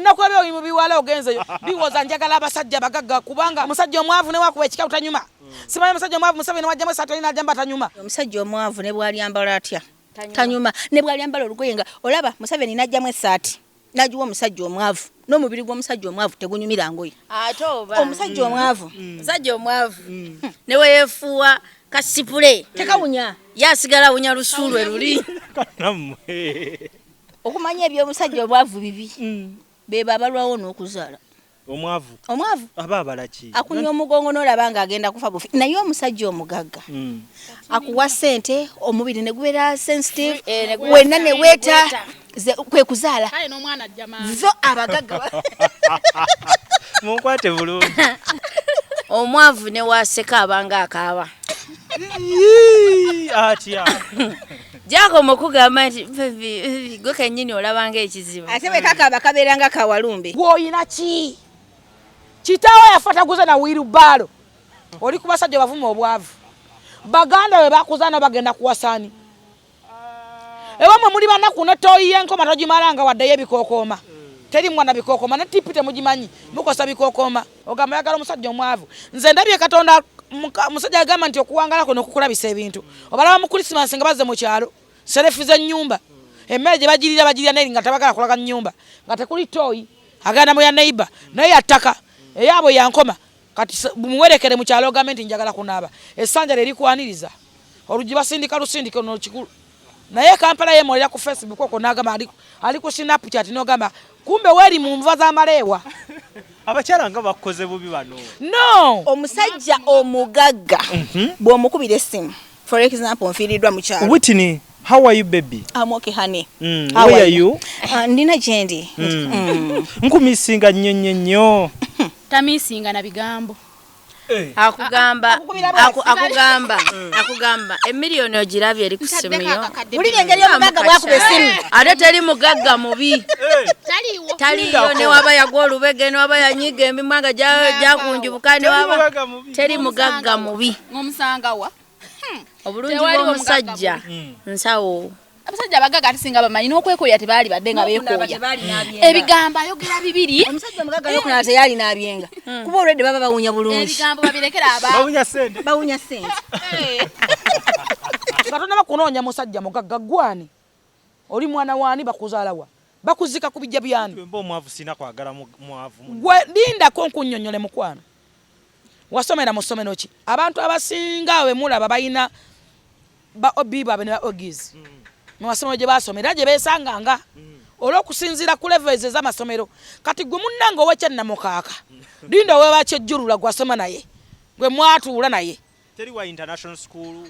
Ennaku ebyo mu biwala ogenzeyo biwoza njagala abasajja bagagga, kubanga omusajja omwavu newakuba ekikalu tanyuma. Simanyi omusajja omwavu Museveni wajjamu esaati olina ajamba tanyuma. Omusajja omwavu ne bw'alyambala atya tanyuma, ne bw'alyambala olugoye nga olaba Museveni n'ajjamu essaati n'agiwa omusajja omwavu, n'omubiri gw'omusajja omwavu tegunyumira ngoye. Ate oba omusajja omwavu, omusajja omwavu ne weyeefuwa kasipule tekawunya, ye asigala awunya lusuulwe luli. Nammwe. Okumanya eby'omusajja omwavu bibi, beba abalwawo n'okuzaala. Omwavu. Omwavu. Aba abalaki. Akunya omugongo n'olaba ng'agenda kufa bufi. Naye omusajja omugagga akuwa ssente, omubiri ne gubeera sensitive, Ne gubeera wenna ne weeta kwe kuzaala. Kale n'omwana ajja mangu. Zo abagagga Munkwate bulungi. Omwavu ne waseka abanga akaaba. Ii, atya. Gyakoma okugamba nti baby, baby, gwe kennyini olabanga ekizibu. Ate bwe kakaaba kabeera nga kawalumbe. Gw'olina ki? Kitaawo yafa taguze na wheelbarrow. Oli ku basajja bavuma obwavu. Baganda bwe bakuzaana bagenda kuwasaani. Ewamwe muli banaku ne ttooyi y'enkoma togimalanga waddeyo ebikookooma. Teri mwana bikookooma ne tipi temugimanyi, mukosa bikookooma. Ogamba oyagala omusajja omwavu. Nze ndabye Katonda musajja agamba nti okuwangala kuno kukulabisa ebintu. Obalaba mu Christmas nga bazze mu kyalo, serefu z'ennyumba. Emmere gye bagirira bagirira naye nga tabagala kulaga nnyumba. Nga tekuli ttooyi, agenda mu ya neighbor, naye ya ttaka, eyaabwe ya nkoma. Kati muwerekere mu kyalo ogambe nti njagala kunaaba. Essanja lye likwaniriza. Oluggi basindika lusindike no kikulu. Naye Kampala yeemolera ku Facebook okwo n'agamba ali ku Snapchat n'ogamba kumbe weeri mu nva z'amaleewa. Abakyala nga bakukoze bubi bano. No. Omusajja omugagga bw'omukubira essimu, for example, nfiiriddwa mu kyalo. Whitney, how are you, baby? I'm okay, honey. How Where are are you? Ndina gyendi. Nkumisinga nnyo nnyo nnyo. Tamisinga na bigambo. Akugamba, Akukubira bw'ati. Akugamba emiliyoni ogirabye eri ku ssimu Ntaddeko yo. akakadde. Wulira engeri omugagga bw'akuba essimu. Ate teri mugagga mubi. Taliiwo. Taliiyo ne waba yagwa olubege, ne waba yanyiga emimwa nga gyakunjubuka, ne Teri waba mugagga mubi. Teri mugagga mubi. Ng'omusanga wa? Obulungi Tewaliwo bw'omusajja mugagga nsawo. Abasajja abagagga ate singa bamanyi n'okwekoya tebaali badde nga beekooya. Ebigambo ayogera bibiri. Omusajja omugagga n'okunaaba teyali n'abyenga. Kuba olwedde baba bawunya bulungi. Ebigambo babirekera aba. Bawunya ssente. Bawunya ssente. Nga tonnaba kunoonya musajja mugagga gwani? Oli mwana waani bakuzaala wa? Bakuzika ku bijja byani? Mba omwavu sina kwagala mwavu muno. Gwe lindako nkunnyonnyole mukwano. Wasomera mu ssomero ki? Abantu abasinga bwe mulaba balina ba OB baabwe ne ba OGs. Mu masomero gye basomera gye beesanganga olw'okusinziira ku levels ez'amasomero. Kati gwe munnange ow'ekyannamukaaka, linda owebakyejjulula gw'asoma naye, gwe mwatuula naye. Teri wa international school.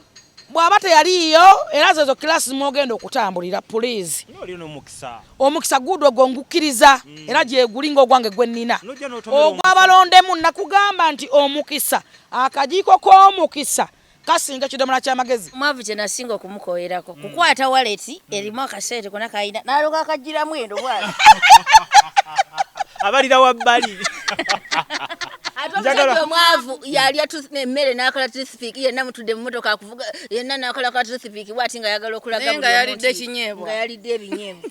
Bw'aba teyaliiyo era zezo class mw'ogenda okutambulira, please. Oli n'omukisa. Omukisa guudo ogwo ngukkiriza era gyeguli ng'ogwange gwe nnina. N'ojja n'otomera omukisa. Ogw'abalondemu nakugamba nti omukisa, akajiiko k'omukisa kasinga ekidomola ky'amagezi. Omwavu kye nasinga okumukoerako kukwata wallet erimu akasente konna kalina n'alyoka akaggyiramu eno bw'ati. Abalira wabbali. Ate Njagala- omusajja omwavu yalya emmere n'akola toothpick, yenna mutudde mu mmotoka akuvuga, yenna n'akola ka toothpick bw'ati nga ayagala okulaga Naye nga buli omu yalidde nti kinyeebwa. Nga yalidde ebinyeebwa.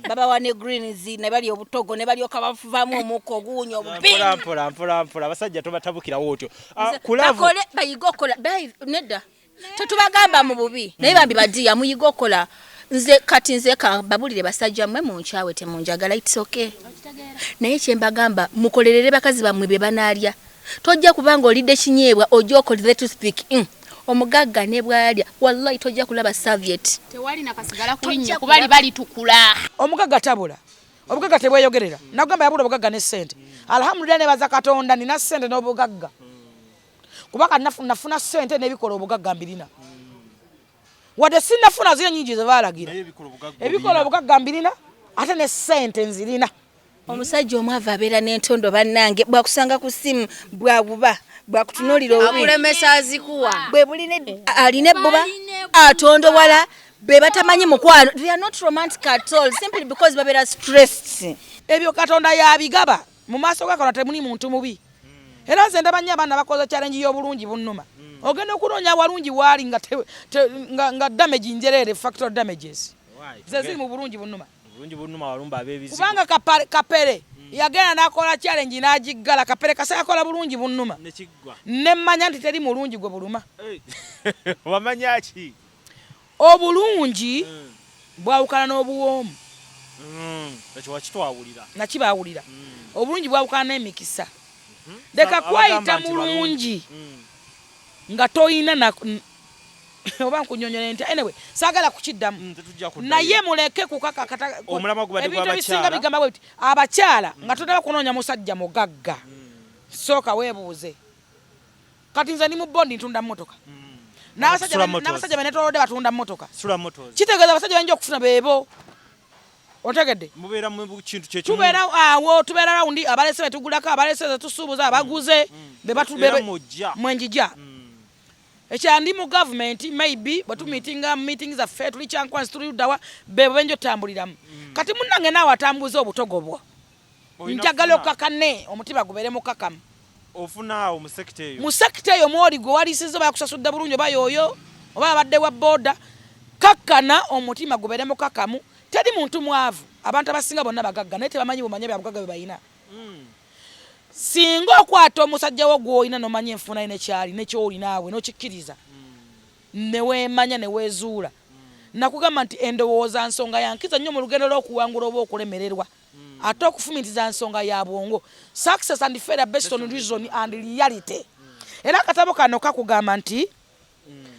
Babawa ne greens ne balya obutogo ne balyoka bavaamu omukka oguwunya obubi. Mpola mpola mpola mpola abasajja tobatabukirawo otyo. Ku love. Bakole bayige okukola. Nedda. Tetubagamba mu bubi. Naye bambi badiya muyige okukola. Nze kati nze ka babulire basajja mmwe munkyawe temunjagala, it's okay. Naye kye mbagamba mukolerere bakazi bammwe bye banaalya. Tojja kubanga olidde kinyeebwa ojja okolere toothpick. Omugagga ne bw'alya wallahi tojja kulaba serviette. Tewali na kasigala ku Tojja linnyo kuba liba kulaba. litukula. Omugagga tabula. Obugagga tebweyogerera. Nagamba yabula obugagga ne ssente. Alhamdulillah nebaza Katonda nina ssente n'obugagga. Kuba kati nafuna ssente n'ebikola obugagga mbirina. Wadde sinnafuna ziri ennyingi ze baalagira. Naye ebikola obugagga Ebikola obirina. obugagga mbirina ate ne ssente nzirina. Omusajja omwavu abeera n'entondo bannange, bw'akusanga ku ssimu bw'abuba, bw'akutunuulira obubi. Akulemesa azikuwa. Bwe bulina alina ebbuba, atondowala, be batamanyi mukwano. They are not romantic at all, simply because babeera stressed. Ebyo Katonda y'abigaba. Mu maaso ga Katonda temuli muntu mubi. Era nze ndaba nnyo abaana bakoze challenge y'obulungi bunnuma. Ogenda okunoonya awalungi waali nga damage njereere, factory damages. Why? Ze ziri mu bulungi bunnuma. Obulungi bunnuma walumba ab'ebizigo. Kubanga kapere Yagenda n'akola challenge n'agiggala. Kapere kasa yakola bulungi bunnuma. Nekiggwa. Nemmanya nti teri mulungi gwe buluma. Wamanya ki? Obulungi bwawukana n'obuwoomu. Ekyo wakitwawulira. Nakibaawulira. Obulungi bwawukana n'emikisa. Leka Abagamba kwayita nti mulungi nga toyina na oba nkunyonyola nti anyway saagala kukiddamu. Tetujja kuddayo. Naye muleke kukakakata. Omulamwa gubadde Ebintu gwa ebisinga bakyala. bigamba bwe biti abakyala nga totaba kunoonya musajja mugagga, sooka weebuuze. Kati nze ndi mu bondi ntunda mmotoka. N'abasajja Sula Motors. N'abasajja benetoolodde batunda mmotoka. Sula Motors. Kitegeeza abasajja bayinza okufuna beebo, otegedde? Mubeera mu kintu kyekimu. Tubeera awo, tubeera rawundi, abalese betugulako, abalese zetusuubuza, abaguze be Era mujja. Mwenjija. Ekya ndi mu gavumenti, maybe bwe tumitinga mu meeting zaffe tuli Kyankwanzi, tuli luddawa, bebo benja otambuliramu. Kati munnange naawe atambuza obutogo bwo, Olina njagala kufuna. okakane, omutima gubeere mukakamu. Ofuna awo mu sekita eyo. Mu sekita eyo mwoli gwe walisiza oba yakusasudde bulungi oba yooyo oba abadde wa booda, kakkana, omutima gubeere mukakamu. Teri muntu mwavu, abantu abasinga bonna bagagga naye tebamanyi bumanye bya bugagga bwe balina. Singa okwata omusajja wo gw'olina n'omanya enfuna ye nekyali nekyoli naawe n'okikkiriza neweemanya neweezuula, nakugamba nti endowooza nsonga yankiza nnyo mu lugendo lw'okuwangula oba okulemererwa, ate okufumitiza nsonga ya bwongo. Success and failure based on reason and reality. Era akatabo kano kakugamba nti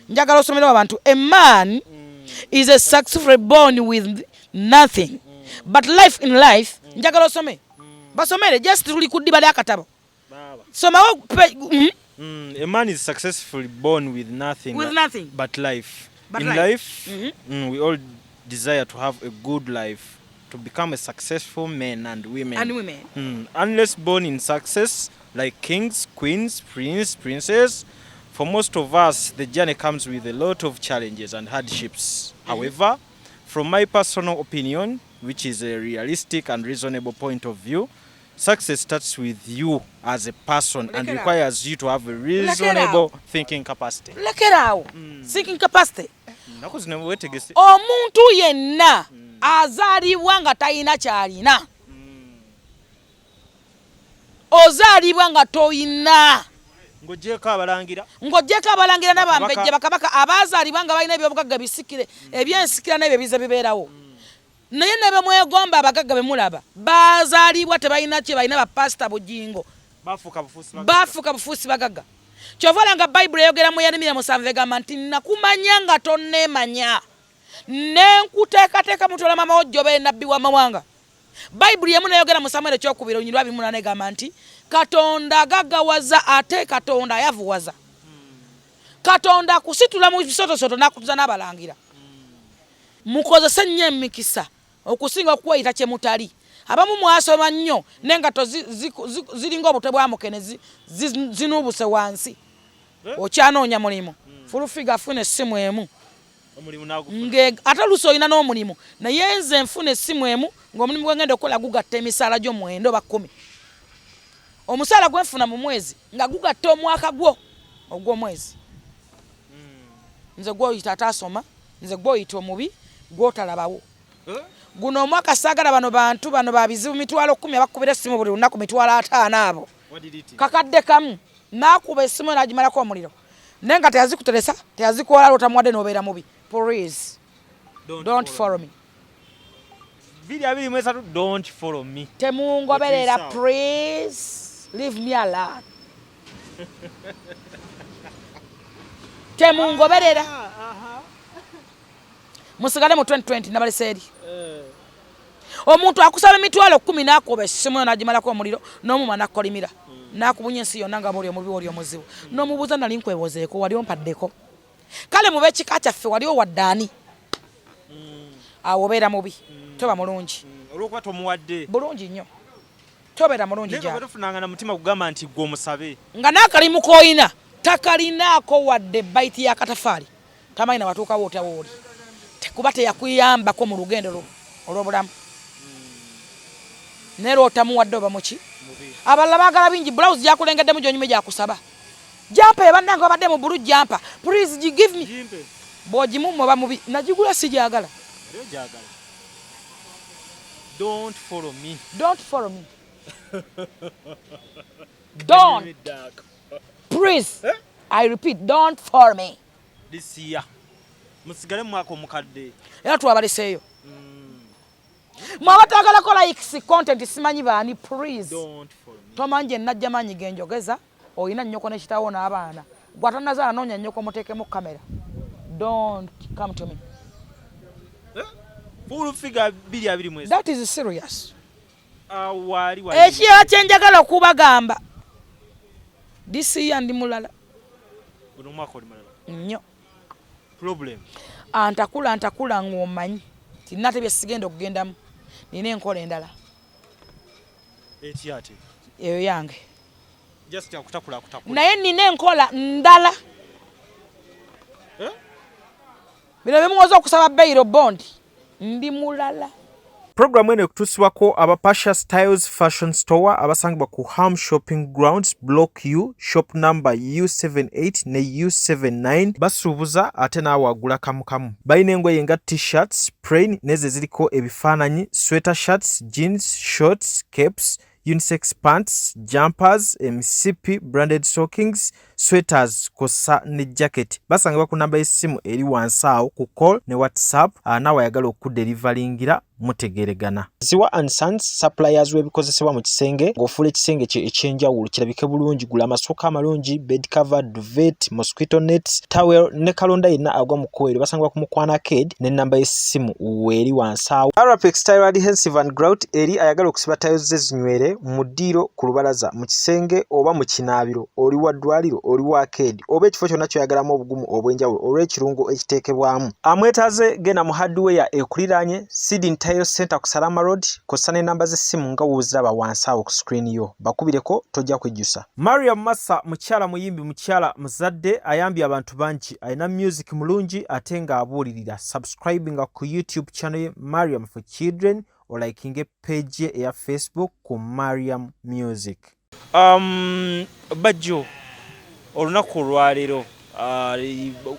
njagala osomerewo abantu: a man is a successful born with nothing but life. In life, njagala osome, basomere, just tuli ku ddiba ly'akatabo. Baaba. Somawo A man is successfully born with nothing, With nothing. but life. But In life. life, we all desire to have a good life, to become a successful man and women. And women. Unless born in success, like kings, queens, prince, princess, for most of us, the journey comes with a lot of challenges and hardships. However, from my personal opinion, which is a realistic and reasonable point of view, success starts with you as a person and Lekera. requires you to have a reasonable thinking capacity. Lekeraawo thinking capacity. Nnaku zino weetegese. Omuntu yenna azaalibwa nga talina kyalina, ozaalibwa nga toyina. Ng'oggyeeko abalangira. Ng'oggyeko abalangira n'abambejja, Bakabaka. bakabaka abazaalibwa nga balina ebyobugagga bisikire ebyensikira n'ebyo ebize bibeerawo, naye ne bemwegomba abagagga bemulaba bazaalibwa tebalina kye balina. Bapasita Bugingo Bafuuka bufuusi bagagga. Bafuuka bufuusi bagagga. Kyova olanga Bayibuli eyogera mu Yeremiya 7 egamba nti nakumanya nga tonneemanya, nenkuteekateeka mutola mama wo jjoba nabbi w'amawanga. Bayibuli emu neyogera mu Samwiri ekyokubiri olunyiriri 28 egamba nti Katonda agaggawaza ate Katonda ayavuwaza. Katonda akusitula mu bisotosoto n'akutuza n'abalangira. Mukozese nnyo emikisa okusinga okweyita kye mutali. Abamu mwasoma nnyo n'engatto ziringa obutwe bwa mukene, zinuubuse wansi. Eh? Okyanoonya mulimu. Full Figure afuna essimu emu. Omulimu n'agufuna. Ate oluusi olina n'omulimu, naye nze nfuna essimu emu ng'omulimu gwe ngenda okukola gugatta emisaala gyo 9 oba 10, omusaala gwe nfuna mu mwezi nga gugatta omwaka gwo ogw'omwezi. Nze gwoyita ataasoma, nze gwoyita omubi gwotalabawo. Eh? Guno omwaka saagala bano bantu bano babizibu 100,000 abakubira essimu buli lunaku 50,000 abo. Kakadde kamu n'akuba essimu n'agimalako omuliro naye nga teyazikuteresa, teyazikola, lwotamuwadde n'obeera mubi. Please don't follow me. 2023, don't follow me. Temungoberera. Tetuyisaawo. Please leave me alone, temungoberera, musigale mu 2020 nabalese eri. Omuntu akusaba 100,000 n'akuba essimu yo n'agimalako omuliro n'omuma n'akkolimira n'akubunya ensi yonna nga bwoli omubi, woli omuzibu, n'omubuuza nali nkwewozeeko wali ompaddeko kale mu b'ekika kyaffe wali owadde ani? Awo obeera mubi, toba mulungi. Olwokuba tomuwadde. Bulungi nnyo, tobeera mulungi. Naye nga Gyali tofunanga na mutima kugamba nti gwe omusabe. Nga n'akalimu k'olina takalinaako wadde bayiti y'akatafaali, tamanyi nawatuukawo otya wooli, kuba teyakuyambako mu lugendo lwo olw'obulamu, naye lwotamuwadde oba muki. Abalala baagala bingi, bulawuzi gyakulengeddemu gyonyume gyakusaba jumper, ebannange babadde mu blue jumper, please give me. Jimpe. Bw'ogimumma oba mubi, nagigula sigyagala. Ate ogyagala. Don't follow me. Don't follow me. Don't, please, I repeat, don't follow me. This year musigale mu mwaka omukadde. Era twabaleseeyo. Mwe abatagala kola x content simanyi baani, please. Don't follow me. Tomanyi gye najja maanyi ge njogeza, olina nnyoko ne kitaawo n'abaana. Gwe atannazaala noonya nnyoko muteekemu kamera. Don't come to me. Full figure 2023. That is serious. Waali wali. Ekirala kye njagala okubagamba, this year ndi mulala. Guno omwaka oli mulala. Nnyo. Problem. Antakula ntakula ng'omanyi tinna ate bye sigenda okugendamu, nina enkola endala. Etya ate? Eyo yange. Just akutakula akutakula. Naye nina enkola ndala. Eh? Bino bimuwoza okusaba bail bond, ndi mulala. Programu eno ekutuusibwako aba Pasha Styles Fashion Store abasangibwa ku Ham Shopping Grounds Block U shop number U78 ne U79. Basuubuza ate naawe agula kamukamu. Balina engoye nga t-shirts, plain n'ezo eziriko ebifaananyi, sweater shirts, jeans, shorts, capes, unisex pants, jumpers, emisipi, branded stockings, sweaters kw'ossa ne jacket. Basangibwa ku namba y'essimu eri wansi awo ku call ne WhatsApp, naawe ayagala okuderivalingira mutegeeregana. Ziwa and Sons suppliers w'ebikozesebwa mu kisenge ng'ofuula ekisenge kye eky'enjawulo kirabike bulungi. Gula amasuuka amalungi, bed cover, duvet, mosquito nets, towel ne kalonda yenna agwa mu kkoweero. Basangibwa ku Mukwano Arcade n'ennamba y'essimu weeri wansi awo. Arapex Tile Adhesive and Grout eri ayagala okusiba tiles ze zinywere mu ddiiro, ku lubalaza, mu kisenge oba mu kinaabiro. Oli wa ddwaliro, oli wa arcade oba ekifo kyonna ky'oyagalamu obugumu obw'enjawulo olw'ekirungo ekiteekebwamu. Amwetaaze genda mu hardware ekuliraanye Sydney Tile Center ku Salama Road kw'ossa n'ennamba z'essimu nga w'oziraba wansi awo ku screen yo. Bakubireko tojja kwejjusa. Mariam Massa mukyala muyimbi, mukyala muzadde, ayambye abantu bangi, alina music mulungi ate ng'abuulirira. Subscribinga ku YouTube channel ye Mariam for Children, olikinge page ye eya Facebook ku Mariam Music. Bajjo olunaku olwaleero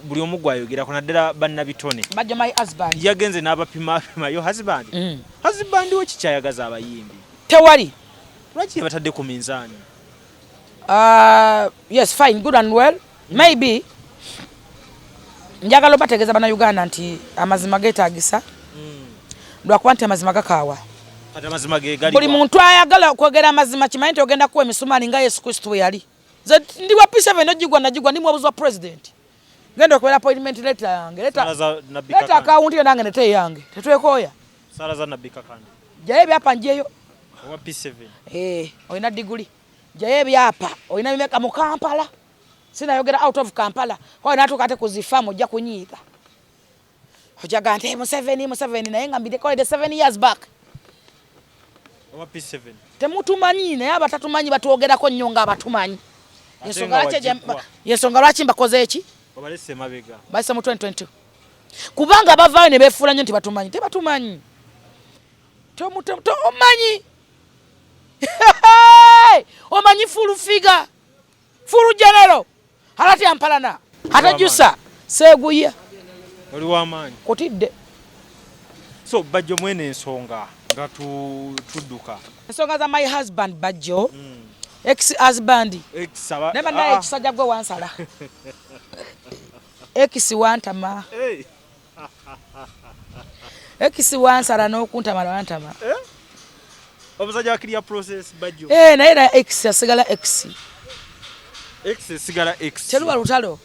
buli omu gwayogerako naddala bannabitone. Bajjo my husband. Yagenze n'abapimapima yo husband. Husband we kikyayagaza abayimbi? Tewali. Lwaki yabatadde ku minzaani? Yes, fine, good and well. Maybe njagala obategeeza bannayuganda nti amazima geetaagisa, lwakuba nti amazima gakaawa. Kati amazima ge gali Buli wa? Muntu ayagala okwogera amazima kimanyi nti ogenda kuwa emisumaali nga Yesu Kristo bwe yali. Nze ndi wa P7 ogigwa nagigwa, ndi muwabuzi wa president, genda okubeera appointment letter yange. Sala za Nabbi Leta Kakande. akawunti yo nange nete eyange, tetwekooya. Sala za Nabbi Kakande. Jayo ebyapa njeyo. Owa P7. Eh, olina diguli, jayo ebyapa olina bimeka mu Kampala? Sinayogera out of Kampala kwawe natuuka ate kuzifaamu ojja kunyiiga, ojaga nti, "Eh, Museveni, Museveni," naye nga mbirekolede 7 years back. Owa P7. Temutumanyi, naye abatatumanyi batwogerako nnyo nga abatumanyi. Ate Ensonga nga lwaki wagikuwa. Yensonga lwaki mbakoze eki? Obalese emabega. Balese mu 2022 kubanga bavaayo ne beefuula nnyo nti batumanyi. Tebatumanyi. Tomanyi, omanyi full figure, full general alati ampalana ate jusa seeguya. Oli w'amaanyi. Kutidde. So Bajjo, mwene ensonga nga tudduka. Ensonga za my husband Bajjo, ex husband. Ex aba- Naye bannaye, Ah. ekisajja gwe wansala, ex wantama. Hey. Ex wansala n'okuntamala wantama. Omusajja wa clear process Bajjo. Eh, naye era ex asigala ex. Ex esigala ex. Teruba lutalo,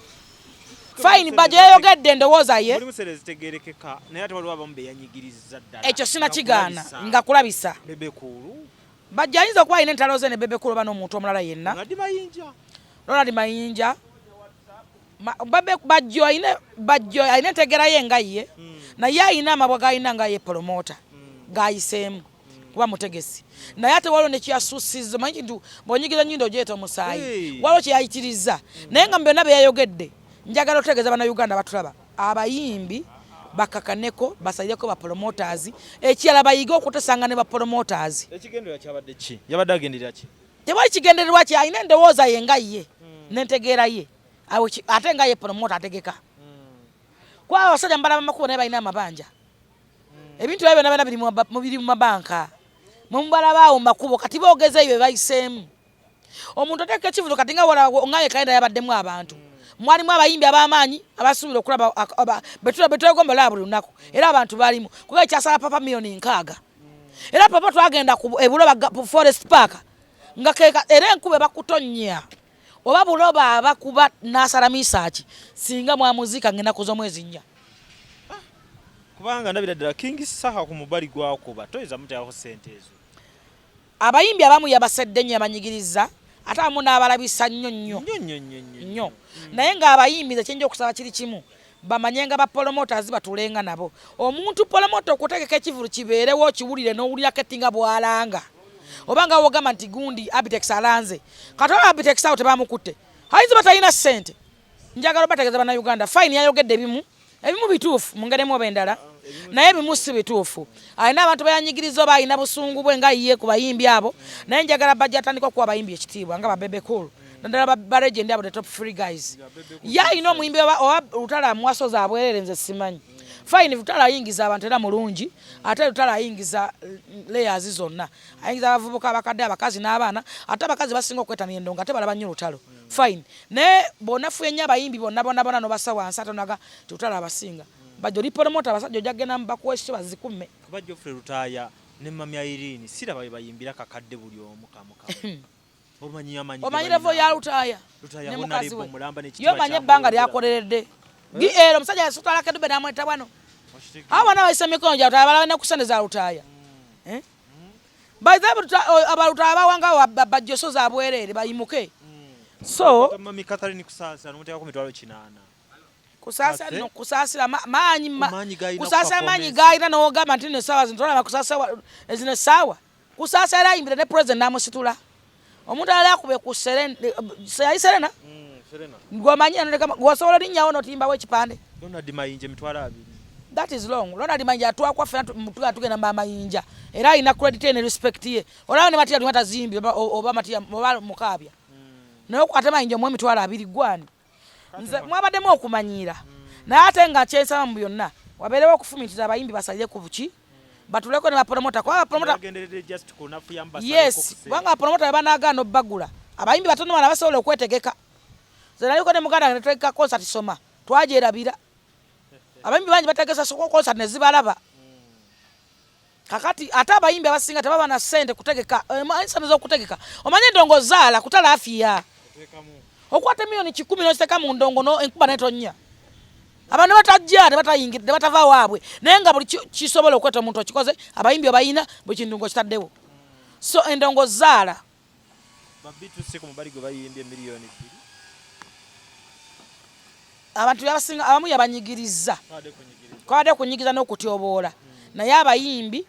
fine. Bajjo yayogedde endowooza ye. Mulimu sere zitegerekeka, naye ate waliwo abamu beyanyigiriza ddala. Ekyo sinakigaana nga kulabisa. Bebe Cool. Bajjo ayinza okuba alina entalo ze ne Bebe Cool oba n'omuntu omulala yenna. Ronald Mayinja. Ronald Mayinja. Bajjo alina entegeera ye nga ye, naye alina amabwa g'alina nga ye promoter g'ayiseemu kuba mutegesi, naye ate waliwo nekyasusiza. Omanyi kintu bw'onyigiza nyindo ogyeta omusaayi. Hey. Waliwo kyeyayitiriza, naye nga mu byonna bye yayogedde, njagala otegeeza bannayuganda batulaba, abayimbi bakakaneko basalireko ba promoters. Ekirala, bayige okutesanga ne ba promoters. Ekigendererwa kyabadde ki? Yabadde agenderera ki? Tewali kigendererwa ki, alina endowooza ye nga ye n'entegeera ye. Awo ate nga ye promoter ategeka kuba abasajja mubalaba makubo, naye balina amabanja. Ebintu ebyo byonna byonna biri mu mabanka. Mwe mubalabaawo mu makubo kati boogeza ebyo bye bayiseemu. Omuntu oteeka ekivulu kati nga wala nga ye kalenda yabaddemu abantu. Mwalimu abayimbi ab'amaanyi abasuubira okulaba betwegomba olaba buli lunaku era abantu balimu kuba ekyasala papa 600,000. Era papa twagenda ku e Buloba Forest Park nga keka era enkuba ebakutonnya oba Buloba abakuba n'asala misaaki singa mwamuziika ng'ennaku z'omwezi 4. Kubanga ndabira ddala King Saha ku mubali gwakuba toyinza muteekako ssente ezo. Abayimbi abamu yabasedde nnyo yabanyigirizza ate abamu n'abalabisa nnyo nnyo nnyo naye ng'abayimbi nze kyenja okusaba kiri kimu bamanye nga ba promoters batulenga nabo omuntu promoter okutegeka ekivulu kibeerewo okiwulire n'owulirako etti nga bw'alanga oba nga wogamba nti gundi Abitex alanze kati oba Abitex awo tebamukutte ayinza batalina ssente. Njagala obategeeza bannayuganda fine yayogedde ebimu ebimu bituufu mu ngeri emu oba endala naye ebimu si bituufu. Alina abantu beyanyigiriza oba alina busungu bwe nga ye ku bayimbi abo naye njagala bajja atandika okuwa abayimbi ekitiibwa nga ba Bebe Cool naddala ba legend abo the top 3 guys. Ye alina omuyimbi oba Lutalo amuwasoza abwerere nze simanyi. Fine Lutalo ayingiza abantu era mulungi ate Lutalo ayingiza layers zonna ayingiza abavubuka abakadde abakazi n'abaana ate abakazi basinga okwetanira endongo ate balaba nnyo Lutalo. Fine naye bw'onafuye nnyo abayimbi bonna bonna bonna n'obassa wansi ate onaga nti Lutalo abasinga bajja oli promoter abasajja ojja kugenda bakuwa ekyo bazikumme. Kuba Geoffrey Lutaaya ne Mummy Irene siraba bwe bayimbira kakadde buli omu kamu kamu. Omanyi amanyi ge Omanyi level balina. ya Lutaaya Lutaaya ne mukazi Honorable we. mulamba Ye n'ekitiibwa omanyi ebbanga kyamwongera. lyakoleredde. Era omusajja yasitwala Kedube n'amweta wano. Okitegeera. Abo bonna bayisa emikono gya Lutaaya balaba ne ku ssente za Lutaaya. Eh? By the way, abalutaaya bawanga bajjoso za bwereere bayimuke. So Mami Catherine Kusaasira n'omuteekako 800,000. Kusaasira Ate? no, kusaasira maanyi Maanyi g'alina kusaasira maanyi performance. g'alina n'ogamba nti nno essaawa zino tolaba kusaasira zino essaawa. Kusaasira era ayimbira ne president n'amusitula. Omuntu alala akube ku yali Serena? Serena. Gw'omanyi anoleka gw'osobola olinnyawo n'otimbawo ekipande. Ronald Mayinja 20,000. That is long. Ronald Mayinja atwakwa ffenna tugenda mu Mayinja. Era alina credit ye ne respect ye. Olaba ne Matia Lwimba tazimbye oba Matia oba Mukaabya. Naye ate Mayinja omuwa 20,000 gwani. Nze mwabaddemu okumanyiira. Naye ate nga kyensaba mu byonna wabeerewo okufumiitiriza abayimbi basalire ku buki batuleko ne bapromota kuba bapromota Bagenderedde just ku nafu ya mbasale Yes, ko kuseera. kubanga bapromota bwe banaagaana obbagula abayimbi batono bano abasobola okwetegeka. Nze naliko ne muganda wange ne tutegeka concert soma twagyerabira. Abayimbi bangi bategesa soko concert ne zibalaba. Kakati ate abayimbi abasinga tebaba na ssente kutegeka, ssente z'okutegeka. Omanye endongo zaala kutala afiya. Okwata 100,000 n'oziteeka mu ndongo enkuba n'etonnya. Abantu batajja, tebatayingira, tebatava waabwe. Naye nga buli kisobola okweta omuntu okikoze, abayimbi obayina, buli kintu ng'okitaddewo. So endongo zaala. Ba B2C ku mubali gwe bayimbye 2,000,000. Abantu abasinga abamu yabanyigirizza. Kwabadde kunyigiriza n'okutyoboola. Naye abayimbi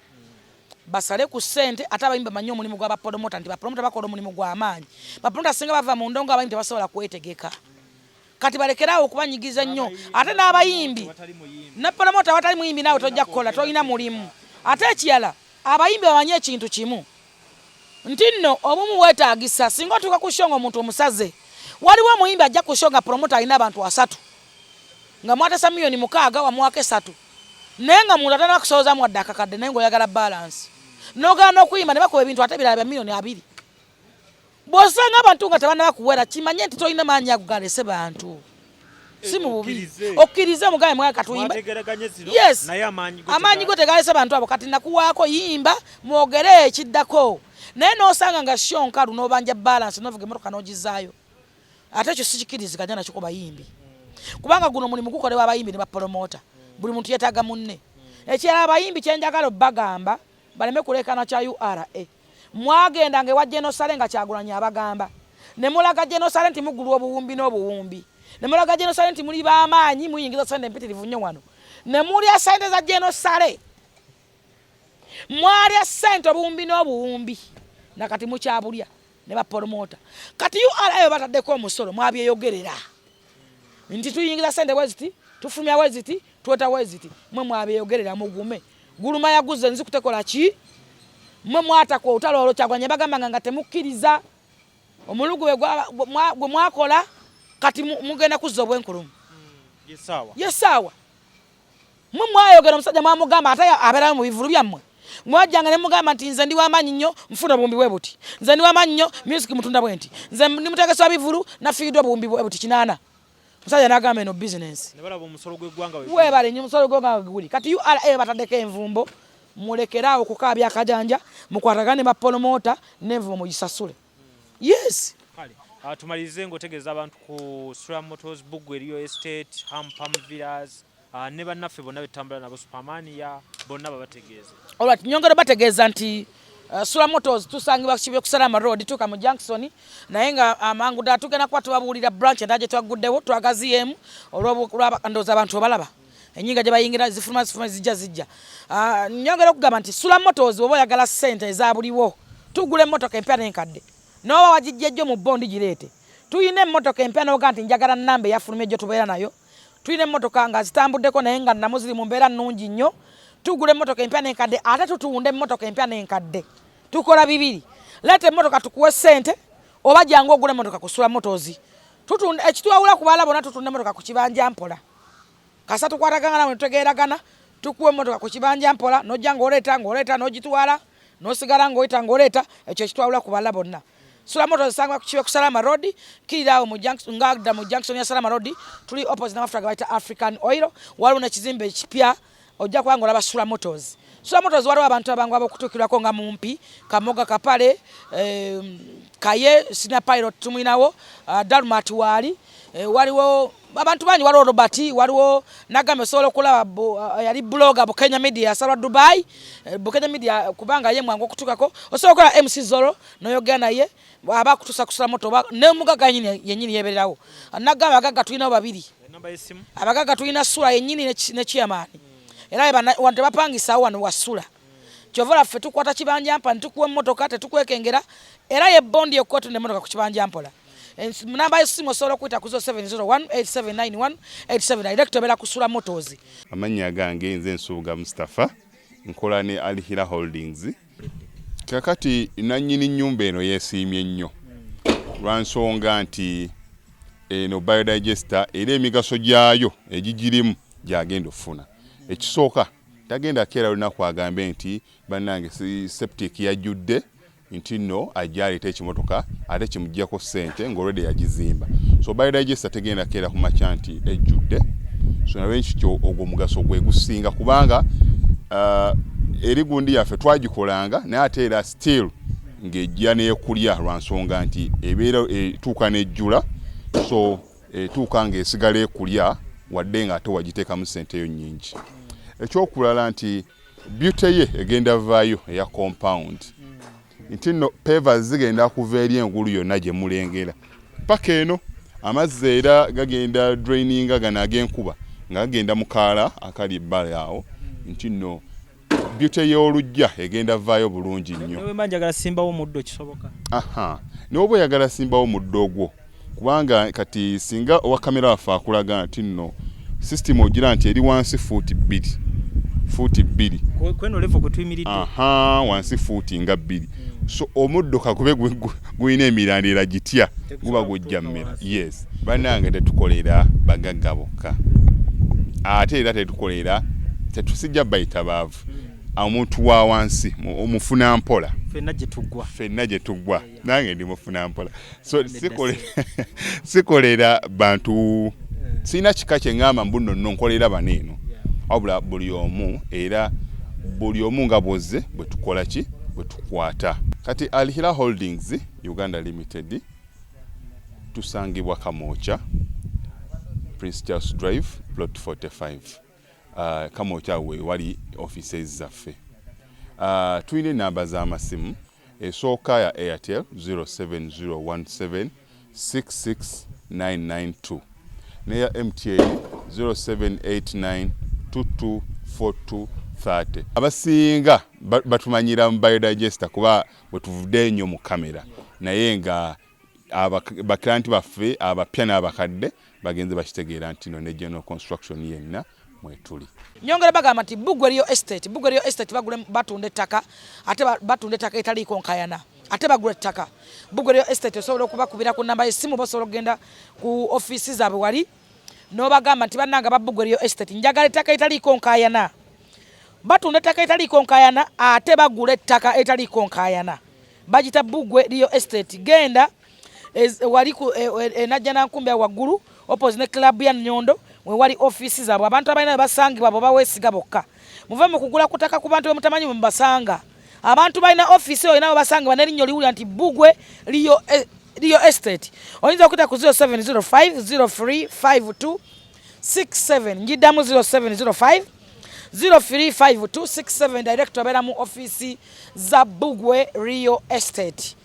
basale ku ssente ate abayimbi bamanye omulimu gwa bapromota nti bapromota bakola omulimu gw'amaanyi. Bapromota singa bava mu ndongo abayimbi tebasobola kwetegeka. Kati balekere awo okubanyigiriza nnyo. Ate n'abayimbi ne promota awatali muyimbi naawe tojja kukola, tolina mulimu. Ate ekirala abayimbi bamanye ekintu kimu nti nno obumu weetaagisa singa otuuka ku show ng'omuntu omusaze. Waliwo omuyimbi ajja ku show nga promota alina abantu 3 nga mwatesa 6,000,000 wamuwako 3 naye nga muntu atanaba kusoloozamu wadde akakadde naye ng'oyagala balance n'ogaana okuyimba ne bakuba ebintu ate ebirala bya 20,000,000. Bw'osanga abantu nga tebannaba kuwera kimanye nti tolina maanyi ago galese bantu. Si mu bubi. Okkirize mugambe mwana katuyimbe. Mwategeraganye zino, Yes. naye amaanyi go Amaanyi go tegalese bantu abo kati nakuwaako yimba mwogere ekiddako. Naye n'osanga nga show nkalu n'obanja balance n'ovuga emmotoka n'ogizaayo. Ate ekyo sikikiriziganya nakyo ku bayimbi. Kubanga guno omulimu gukolebwa abayimbi ne bapromota. Buli muntu yeetaaga munne. Ekirala abayimbi kye njagala obbagamba baleme kuleekaana kya URA. Mwagendanga ewa General Saleh nga Kyagulanyi abagamba. Ne mulaga General Saleh nti mugulwa obuwumbi n'obuwumbi. Ne mulaga General Saleh nti muli b'amaanyi muyingiza ssente mpitirivu nnyo wano. Ne mulya ssente za General Saleh. Mwalya ssente obuwumbi n'obuwumbi. Na kati mukyabulya ne bapromota. Kati URA bataddeko omusolo mwabyeyogerera. Nti tuyingiza ssente bwe ziti, tufulumya bwe ziti, tweta bwe ziti. Mwe mwabyeyogerera mugume. Guluma yaguze nzi kutekola ki? Mwe mwataka olutalo olwo Kyagulanyi bagamba nga temukkiriza. Omulugu gwe mwakola kati mugenda kuzza obwenkulumu. Ye ssaawa. Ye ssaawa. Mwe mwayogera omusajja mwamugamba ate abeerayo mu bivvulu byammwe. Mwajjanga ne mugamba nti nze ndi w'amaanyi nnyo, nfuna obuwumbi bwe buti, nze ndi w'amaanyi nnyo, music mutunda bwe nti, nze ndi mutegesi wa bivulu, nafiiriddwa obuwumbi bwe buti 8. Musajja n'agamba eno bizinensi. Ne balaba omusolo gw'eggwanga we guli. Weebale nnyo, omusolo gw'eggwanga we guli. Kati URA bataddeko envumbo, mulekere awo okukaabya akajanja, mukwatagane ne bapolomota n'envumbo mugisasule. Yes. Kale, tumalirize ng'otegeeza abantu ku Sula Motors, Bugwe Real Estate, Ham Palm Villas, ne bannaffe bonna betutambula nabo, Supermania, bonna babategeeze. Alright, nyongera bategeeza nti Sula Motors tusangibwa Kibye ku Salama Road, tuuka mu Junction, naye nga amangu ddala tugenda kuba tubabuulira branch endala gye twagguddewo, twagaziyeemu ndowooza abantu obalaba ennyinga gye bayingira zifuluma zifuluma zijja zijja. Nyongera okugamba nti Sula Motors bw'oba oyagala ssente eza buliwo, tugula emmotoka empya n'enkadde, n'oba wagijja ejjo mu bondi gireete. Tulina emmotoka empya n'oga nti njagala nnamba eyafulumye ejjo tubeera nayo. Tulina emmotoka nga zitambuddeko naye nga nnamu ziri mu mbeera nnungi nnyo. Tugula emmotoka empya n'enkadde, ate tutunda emmotoka empya n'enkadde. Tukola bibiri. Leeta emmotoka tukuwe ssente, oba jangu ogule emmotoka ku Sula Motors. Tutunda, ekitwawula ku balala bonna, tutunda emmotoka ku kibanja mpola. Kasa tukwatagana nawe tutegeeragana, tukuwa emmotoka ku kibanja mpola, n'ojja ng'oleeta ng'oleeta n'ogitwala, n'osigala ng'oyita ng'oleeta, ekyo ekitwawula ku balala bonna. Sula Motors esangibwa ku Kibe ku Salama Road, kkirira awo mu junction, ng'adda mu junction ya Salama Road, tuli opposite n'amafuta ge bayita African Oil, waliwo n'ekizimbe ekipya, ojja kuba ng'olaba Sula Motors. Sula Motors waliwo abantu abangu ab'okutuukirwako nga Mumpi, Kamoga, Kapale, Kaye, Senior Pilot tumwinawo, Dalmat waali, waliwo abantu bangi, waliwo Robert, waliwo nagambye osobola okulaba yali blogger Bukenya Media asalwa Dubai, Bukenya Media kubanga ye mwangu okutuukako, osobola okulaba MC Zoro n'oyogera naye aba akutuusa ku Sula Motors, oba ne mugagga yennyini yeebererawo. Nagamba abagagga tulinawo babiri. Abagagga tulina Sula yennyini ne chairman. Era wano tebapangisaawo, wano wa Sula. Kyova olaba ffe tukwata kibanja mpola ne tukuwa emmotoka, tetukwekengera, era ye bondi yokka otunda emmotoka ku kibanja mpola. Namba y'essimu osobola okuyita ku 0701879187, direct obeera ku Sula Motors. Amannya gange nze Nsubuga Mustafa, nkola ne Al Hila Holdings. Kakati nannyini nnyumba eno yeesiimye nnyo lwa nsonga nti eno biodigester era emigaso gyayo egigirimu gyagenda okufuna. Ekisooka, tagenda keera lunaku agambe nti bannange septic yajjudde, nti nno ajja aleeta ekimotoka ate kimuggyako ssente ng'olwedde yagizimba. So biodigester tegenda keera ku makya nti ejjudde. So nalwekityo ogwo omugaso gwe gusinga, kubanga eri gundi yaffe twagikolanga naye ate era still ng'ejja n'ekulya lwa nsonga nti ebeera etuuka n'ejjula, so etuuka ng'esigala ekulya wadde ng'ate wagiteekamu ssente yo nnyingi. Ekyokulala nti beauty ye egenda vaayo eya compound, nti nno pavers zigenda kuva eri engulu yonna gye mulengera paka eno, amazzi era gagenda draininga gano ag'enkuba nga gagenda mu kaala akali ebbali awo, nti nno beauty y'oluggya egenda vaayo bulungi nnyo. Ne bwe njagala simbawo omuddo kisoboka? Aha, n'oba oyagala simbawo omuddo ogwo, kubanga kati singa owa kamera waffe akulaga nti nno system ogira nti eri wansi fuuti 2, fuuti 2 kweno level kwe tuyimiridde. Aha, wansi fuuti nga 2, so omuddo kakube gulina emirandira gitya, guba gujja mmera. Yes, bannange, tetukolera bagagga bokka, ate era tetukolera, tetusijja bayita baavu. Omuntu wa wansi omufuna mpola. Ffenna gye tuggwa. Ffenna gye tuggwa, nange ndi mufuna mpola. So sikolera bantu, sirina kika kye ŋŋamba mbu nno nno nkolera bano eno, wabula buli omu, era buli omu nga bwozze bwe tukola ki bwe tukwata. Kati Al Hila Holdings Uganda Limited tusangibwa Kamwokya, Prince Charles Drive, plot 45. Kamwokya we wali offices zaffe. Tulina enamba z'amasimu, esooka ya Airtel 07017 66992, neya MTN 0789 224230. Abasinga batumanyira mu biodigester kuba bwe tuvudde ennyo mu kamera, naye nga bakliyanti baffe abapya n'abakadde bagenze bakitegeera nti no ne general construction yenna mwetuli. Nyongera bagamba nti Bugwe Real Estate, Bugwe Real Estate bagula, batunda ettaka, ate batunda ettaka etaliiko nkayana, ate bagula ettaka. Bugwe Real Estate osobola okubakubira ku namba y'essimu, basobola okugenda ku ofiisi zaabwe wali n'obagamba nti bannanga ba Bugwe Real Estate, njagala ettaka etaliiko nkayana. Batunda ettaka etaliiko nkaayana, ate bagula ettaka etaliiko nkaayana. Bagita Bugwe Real Estate. Genda wali ku Enajjanankumbi awo waggulu opposite ne club ya Nyondo we wali ofiisi zaabwe. Abantu abalina we basangibwa bo baweesiga bokka. Muve mu kugula ku ttaka ku bantu be mutamanyi bwe mubasanga. Abantu balina ofiisi olina we basangibwa n'erinnya oliwulira nti Bugwe Real Estate. Oyinza okuyita ku 0705 0352 67. Njiddamu 0705 035267. Director abeera mu ofiisi za Bugwe Real Estate.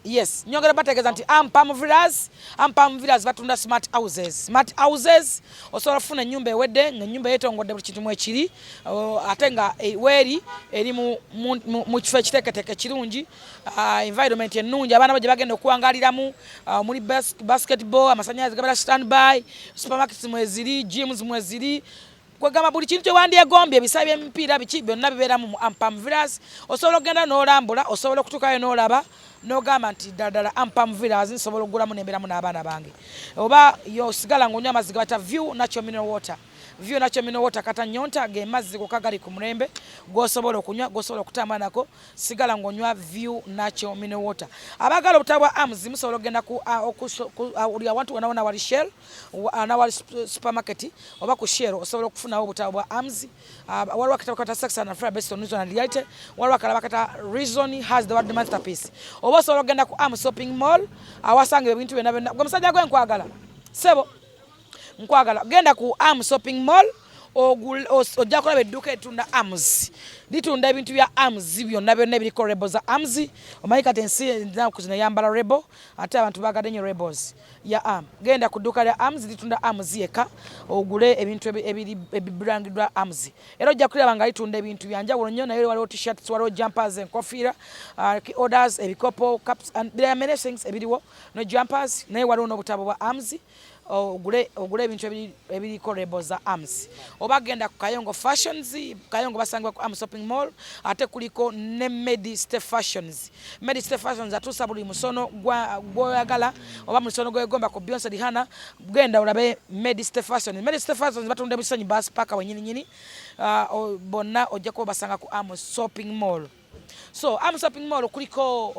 Yes, nyongera bategeeza nti Ampam Villas, Ampam Villas batunda smart houses. Smart houses osobola okufuna ennyumba ewedde, ng'ennyumba yeetongodde buli kintu mwekiri, ate nga weeri eri mu kifo ekiteeketeeke kirungi, environment ennungi, abaana bo gye bagenda okuwangaliramu, muli basketball, amasannyalaze gabeera standby, supermarkets mweziri, gyms mweziri, kwegamba buli kintu kyewandyegombye, ebisaawe by'emipiira biki byonna bibeeramu mu Ampam Villas. Osobola okugenda n'olambula, osobola okutuukayo n'olaba n'ogamba nti ddala ddala Ampam Villas nsobola okugulamu nembeeramu n'abaana bange. Oba yosigala ng'onywa amazzi gabata View Natural Mineral Water. View Natural Mineral Water kata nnyonta, ge mazzi gokka gali ku mulembe g'osobola okunywa, g'osobola okutambula nako. Sigala ng'onywa View Natural Mineral Water. Abaagala obutabo bwa AMS musobola okugenda buli awantu wonna wonna wali Shell, nawali supermarket oba ku Shell osobola okufunawo obutabo bwa AMS. Waliwo akatabo kata Sex and Affair Based on Reason and Reality, waliwo akalaba kata Reason Has the World Masterpiece. Oba osobola okugenda ku AMS Shopping Mall awasanga ebintu byonna byonna. Gwe musajja gwe nkwagala, ssebo nkwagala, genda ku AM Shopping Mall ojja kulaba edduuka eritunda AMS, litunda ebintu bya AMS byonna byonna ebiriko label za AMS. Omanyi kati ensi ennaku zino eyambala label, ate abantu baagadde nnyo labels ya AM. Genda ku dduuka lya AMS litunda AMS yekka, ogule ebintu ebirangiddwa AMS, era ojja kulaba nga litunda ebintu byanjawulo nnyo. Naye waliwo t-shirts, waliwo jumpers, enkofiira, orders, ebikopo, cups and there are many things ebiriwo no jumpers. Naye waliwo n'obutabo bwa AMS, ogule ebintu ebiriko label za AMS. Oba genda ku Kayongo Fashions. Kayongo basangibwa ku AM Shopping Mall, ate kuliko ne Medi Step Fashions. Medi Step Fashions atuusa buli musono gw'oyagala oba musono gwegomba ku Beyonce, Rihanna. Genda olabe Medi Step Fashions. Medi Step Fashions batunda ebisanyi basi paka wenyini nyini. Bonna ojja kuba basanga ku AM Shopping Mall. So AM Shopping Mall kuliko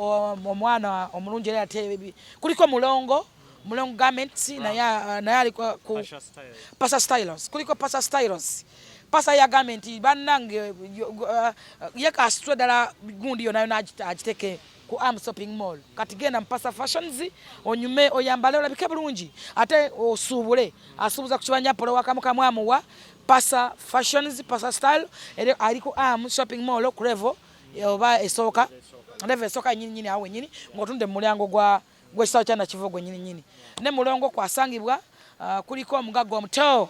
omwana omulungi, era ate kuliko Mulongo, Mulongo Garments, naye ali ku Pasa Styles. Kuliko Pasa Styles. Pasa yagambye nti bannange ye kasitwe ddala gundi yonna yonna agiteke ku AM Shopping Mall. Kati genda mu Pasa Fashions onyume, oyambale, olabike bulungi, ate osuubule. Asuubuza ku kibanja polo wakamukamu amuwa Pasa Fashions, Pasa Style, era ali ku AM Shopping Mall ku level oba esooka, level esooka nyini nyini awo wenyini ng'otunde mu mulyango gwa gw'ekisawo kya Nakivubo nyini nyini. Ne Mulongo kwasangibwa, kuliko omugagga omuto,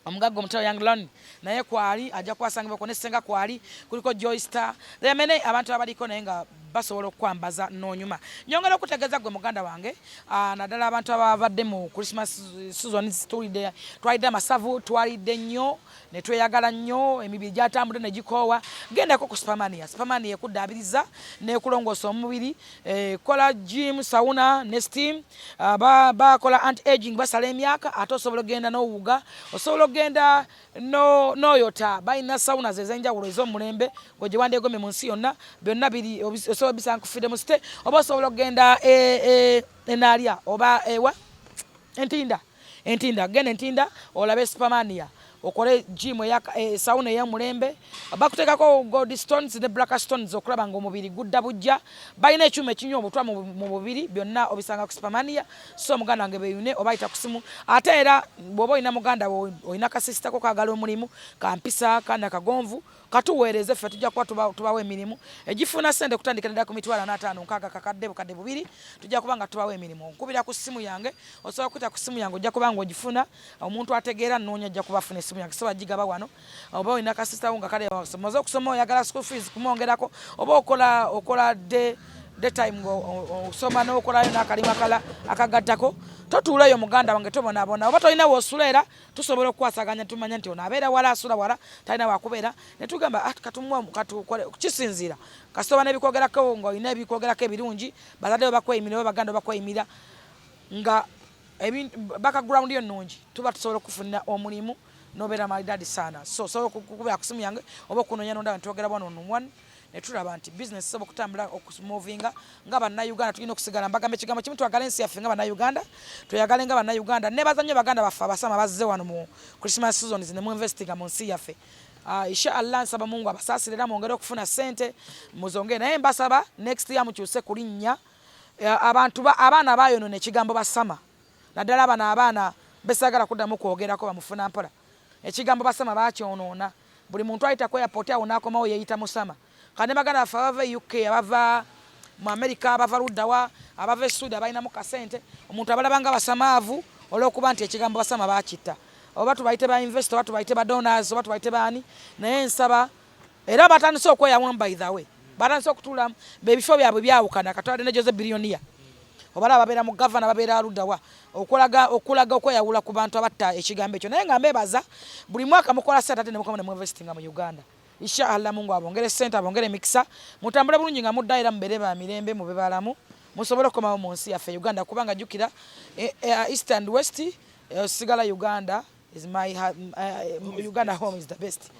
omugagga omuto Young Lon, naye kwali ajja kwasangibwa ko ne Ssenga kwali, kuliko Joy Star. There are many abantu abaliko naye nga basobola okukwambaza n'onyuma. Nyongera okutegeeza gwe muganda wange, naddala abantu ababadde mu Christmas season, tuwulidde twalidde amasavu, twalidde nnyo ne tweyagala nnyo, emibiri gyatambudde ne gikoowa. Gendako ku Spamania. Spamania ekuddaabiriza n'ekulongoosa omubiri, kola gym, sauna ne steam. Bakola anti aging, basala emyaka, ate osobola okugenda n'owuga, osobola okugenda n'oyota. Balina saunas ez'enjawulo ez'omulembe gwe gye wandyegomye mu nsi yonna. Byonna biri osobola bisanga ku Freedom City, oba osobola okugenda Enaalya oba ewa Entinda. Entinda, genda Entinda olabe Spamania, okole gym eya sauna ey'omulembe. Bakuteekako gold stones ne black stones okulaba nga omubiri gudda bujja. Balina ekyuma ekinywa obutwa mu mubiri. Byonna obisanga ku Spamania. So muganda wange beeyune oba ayita ku simu. Ate era bw'oba olina muganda wo, olina kasisitako kaagala omulimu, kampisa kana kagonvu, katuweereze ffe, tujja kuba tubawa emirimu egifuna ssente kutandikira ddala ku 45,000, 60,000, kakadde, 2,000. Tujja kuba nga tubawa emirimu. Nkubira ku ssimu yange, osobola okuyita ku ssimu yange, ojja kuba nga ogifuna. Omuntu ategeera nnoonya ajja kuba afuna essimu yange, sobola gigaba wano. Oba olina kasisitawo nga kale omaze okusoma, oyagala school fees kumwongerako, oba okola day time osoma n'okolayo n'akalimu akala akagattako, totuulayo muganda wange, tobonaabona. Oba tolina woosula, era tusobola okukwasaganya, tumanya nti ono abeera wala, asula wala, talina wakubeera, ne tugamba, ah, katumuwe, katukole. Kisinziira kasita oba n'ebikwogerako, ng'olina ebikwogerako ebirungi, bazadde bo bakweyimira oba baganda bo bakweyimira, nga background yo nnungi, tuba tusobola okufunira omulimu. Nobeera maridadi sana. So osobola okukubira ku simu yange oba okunoonya nondaba ntwogera one on one, netulaba nti business esobola okutambula, okumovinga nga Bannayuganda. Tulina okusigala, mbagamba ekigambo kimu, twagala ensi yaffe nga Bannayuganda, tweyagale nga Bannayuganda. Nebaza nnyo baganda baffe abasama bazze wano mu Christmas seasons ne muinvestinga mu nsi yaffe. Inshallah, nsaba Mungu abasaasire era mwongere okufuna ssente muzongere, naye mbasaba next year mukyuse ku linnya. Abantu abaana bayonoona ekigambo basama, naddala bano abaana besagala kuddamu kwogerako, bamufuna mpola. Ekigambo basama bakyonoona. Buli muntu ayita ku airport awo n'akomawo yeeyita musama. Kandi baganda baffe abava e UK, abava mu America, abava luddawa, abava e Sweden, abalinamu kasente, omuntu abalaba nga basamaavu olw'okuba nti ekigambo basama bakitta. Oba tubayite ba investor, oba tubayite ba donors, oba tubayite baani, naye nsaba era batandise okweyawamu. By the way, batandise okutuulamu ebifo byabwe byawukana. Katwalde ne Jose Billionaire, obalaba babeera mu gavana, babeera luddawa, okulaga okweyawula ku bantu abatta ekigambo ekyo. Naye nga mbebaza, buli mwaka mukola sente ate nemukomawo ne muinvestinga mu Uganda. Inshallah, Mungu abongere sente, abongere emikisa, mutambule bulungi nga muddayo, era mubeere ba mirembe, mube balamu, musobole okukomawo mu nsi yaffe Uganda, kubanga jjukira east and west, sigala Uganda is my Uganda, home is the best.